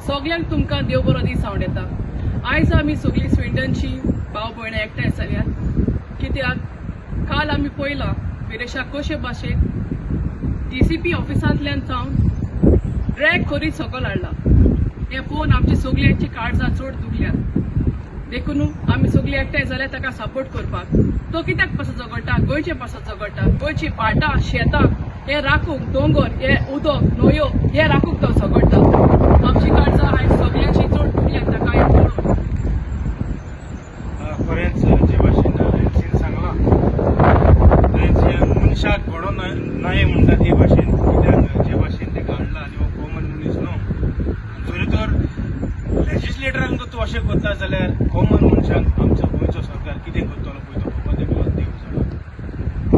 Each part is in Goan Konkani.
सगल्यांक तुमकां देव बरो दीस आवडटा. आयज आमी सगळीं स्विंडनची भाव भयणां एकठांय जाल्यात, कित्याक काल आमी पळयलां विरेशाक कशे भाशेन डीसीपी ऑफिसांतल्यान जावन ड्रॅग करीत सकयल हाडला. हें पळोवन आमची सगल्यांची काळजां चड दुखल्यात. देखून आमी सगळीं एकठांय जाल्यार ताका सपोर्ट करपाक. तो कित्याक पासत झगडटा? गोंयचे पासत झगडटा. गोंयची भाटां शेतां हे राखूंक, दोंगर हे, उदक, न्हंयो हे राखूंक तो झगडटा. आमची काळजां आयज सगळ्यांची चड दुखल्यात ताका हें पळोवन. खरेंच, जे भाशेन एलसीन सांगलां तेंच, ह्या मनशाक घडो नाय म्हणटा ते भाशेन, कित्याक जे भाशेन ताका हाडला आनी हो कॉमन मनीस न्हू. जरी तर लेजिस्लेटरांक तूं अशें करता जाल्यार कॉमन मनशांक आमचो गोंयचो सरकार कितें करतलो पळय तो फकत एकलो देव जाणा.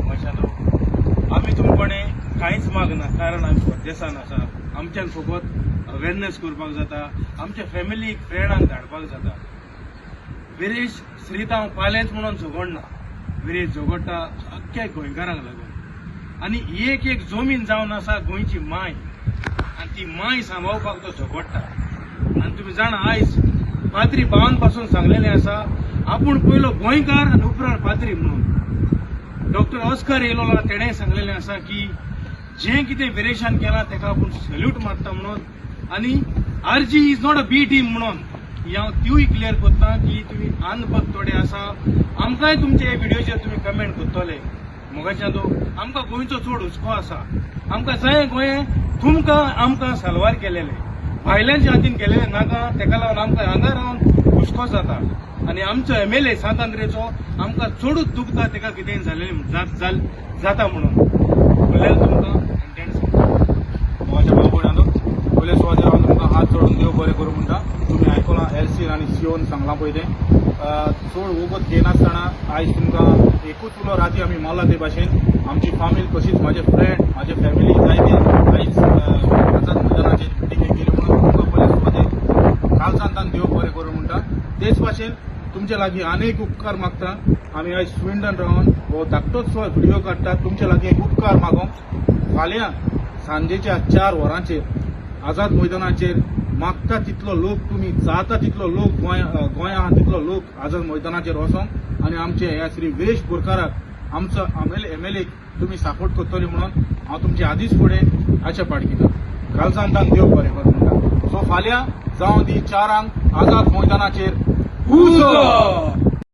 मनशांनो, आमी तुमकोणे कांयच मागना, कारण आमी परदेसान आसा. आमच्यान फकत अवेरनेस करपाक जाता, आमच्या फॅमिलीक, फ्रेंडांक धाडपाक जाता. विरेश श्रीतांव पालेंच म्हणून झगडना, विरेश झगडटा अख्ख्या गोंयकारांक लागून. आनी एक एक जमीन जावन आसा गोंयची माय आनी ती माय सांबाळपाक तो झगडटा. आनी तुमी जाणा, आयज पाद्री बावन पासून सांगलेलें आसा, आपूण पयलो गोंयकार आनी उपरांत पाद्री म्हणून. डॉक्टर ऑस्कर येयलो, तेणें सांगलेलें आसा की जें कितें विरेशान केलां तेका आपूण सल्यूट मारता म्हणून. आनी RG is not a B team म्हणून ही हांव त्यूय क्लियर करता की तुमी अनभक्त थोडे आसा. आमकांय तुमच्या ह्या व्हिडियोचेर तुमी कमेंट करतले. मोगाच्या तो आमकां गोंयचो चड हुस्को आसा. आमकां जाय गोंय. तुमकां आमकां साल्वार केलेले, भायल्यांच्या हातीन केलेले नाका. तेका लागून आमकां हांगा रावन हुस्को जाता. आनी आमचो एमएलए सांत आंद्रेचो आमकां चडूच दुखता, तेका कितेंय जालें जाता म्हणून. उरलेलें तुमकां इंटेंट सांगता. म्हज्या भाव भयणांनो, पयले सुवातेर हांव तुमकां हात जोडून देव बरें करूं म्हणटा. तुमी आयकलां, एलसीन आनी सीओन सांगलां पळय तें. चड वगत घेनासतना आयज तुमकां एकूच उलो, राती आमी मारला ते भाशेन आमची फामील, तशीच म्हाजे फ्रेंड, म्हाजे फॅमिली जायते आयज आझाद मैदानाचेर मिटींगेक गेली म्हणून तुमकां पयले सुवातेर कालसान देव बरें करूं म्हणटा. तेच भाशेन तुमचे लागीं आनी एक उपकार मागता. आमी आयज स्विंडन रावन हो धाकटोच व्हिडिओ काडटा तुमचे लागीं एक उपकार मागोंक. फाल्यां सांजेच्या 4 वरांचेर आझाद मैदानाचेर मागता तितलो लोक, तुमी जाता तितलो लोक, गोंय गोंया आहा तितलो लोक आझाद मैदानाचेर वचोंक आनी आमचे ह्या श्री विरेश बोरकाराक, आमचो एमएलए तुमी सपोर्ट करतले म्हणून हांव तुमचे आदींच फुडें आशा पाडकिता. कालसान देव बरें कर म्हणटा. सो फाल्यां जावं दी 4 आंक आझाद मैदानाचेर उजो.